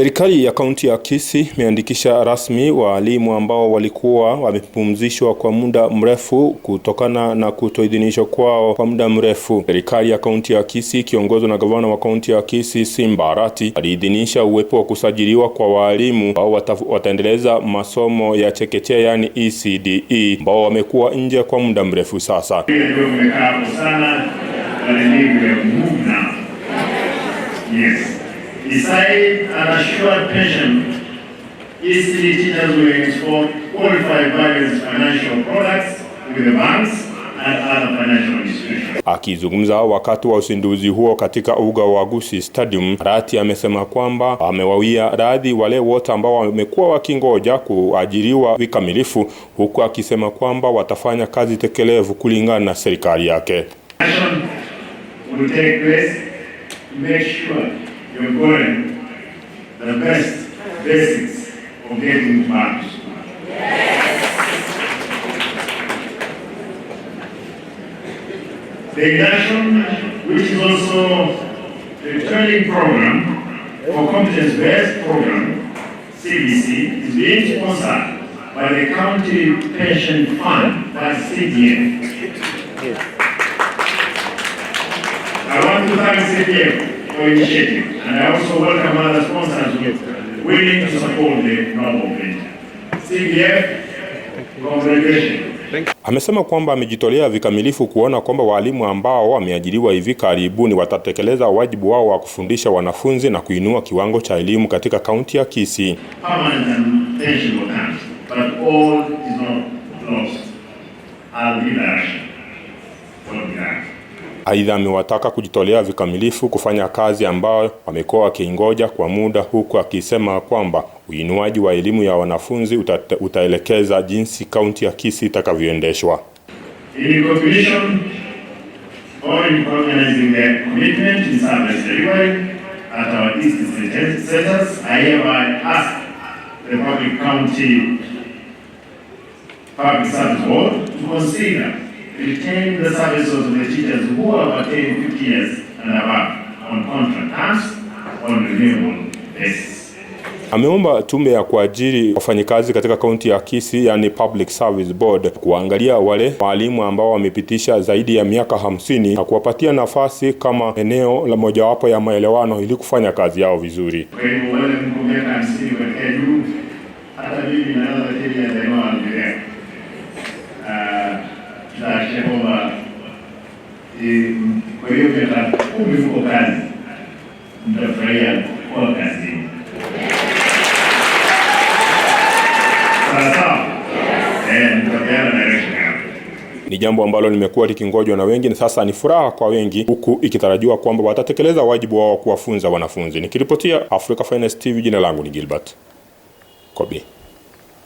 Serikali ya kaunti ya Kisii imeandikisha rasmi waalimu ambao walikuwa wamepumzishwa kwa muda mrefu kutokana na kutoidhinishwa kwao kwa muda mrefu. Serikali ya kaunti ya Kisii ikiongozwa na gavana wa kaunti ya Kisii Simba Arati aliidhinisha uwepo wa kusajiliwa kwa waalimu ambao wataendeleza masomo ya chekechea, yani ECDE, ambao wamekuwa nje kwa muda mrefu sasa. Ndio mmekaa hapo sana, but I think we have moved now. Yes. Beside an assured pension, ECD teachers will export qualified various financial products with the banks and other financial institutions. Akizungumza wakati wa uzinduzi huo katika uga wa Gusii Stadium, Arati amesema kwamba amewawia radhi wale wote ambao wamekuwa wakingoja kuajiriwa vikamilifu, huku akisema kwamba watafanya kazi tekelevu kulingana na serikali yake. Action will take place to make sure you're going the best basics of getting back to school. The induction, which is also the training program for competence-based program, CBC, is being sponsored by the County Pension Fund, that's CDF. I want to thank CDF for initiative, and I also welcome other sponsors who are willing to support the noble venture. CDF, congratulations. Amesema kwamba amejitolea vikamilifu kuona kwamba walimu ambao wameajiriwa hivi karibuni watatekeleza wajibu wao wa kufundisha wanafunzi na kuinua kiwango cha elimu katika kaunti ya Kisii. Permanent and pensionable terms, but all is not lost. I'll give direction. What we have. Aidha, amewataka kujitolea vikamilifu kufanya kazi ambayo wamekuwa wakiingoja kwa muda, huku akisema kwamba uinuaji wa elimu ya wanafunzi utaelekeza jinsi kaunti ya Kisii itakavyoendeshwa. In recognition or in recognizing their commitment in service delivery at our ECD centers, I hereby ask the Public County Public Service Board to consider retain the services of the teachers who have attained 50 years and above on contract terms on renewable basis. Ameomba tume ya kuajiri wafanyikazi katika kaunti ya Kisii, yani Public Service Board, kuangalia wale walimu ambao wamepitisha zaidi ya miaka 50 na kuwapatia nafasi kama eneo la mojawapo ya maelewano ili kufanya kazi yao vizuri. Kwa hivyo wale mko miaka 50 kuelekea juu, hata mimi na another 10 years I know I'll be there. Tutahakikisha kwamba kwa hiyo miaka 10 mko kazi, mtafurahia kuwa kazini. Sawa sawa? Mtapeana direction hapo. Ni jambo ambalo limekuwa likingojwa na wengi na sasa ni furaha kwa wengi, huku ikitarajiwa kwamba watatekeleza wajibu wao wa kuwafunza wanafunzi. Nikiripotia Africa Finest TV, jina langu ni Gilbert Kobi.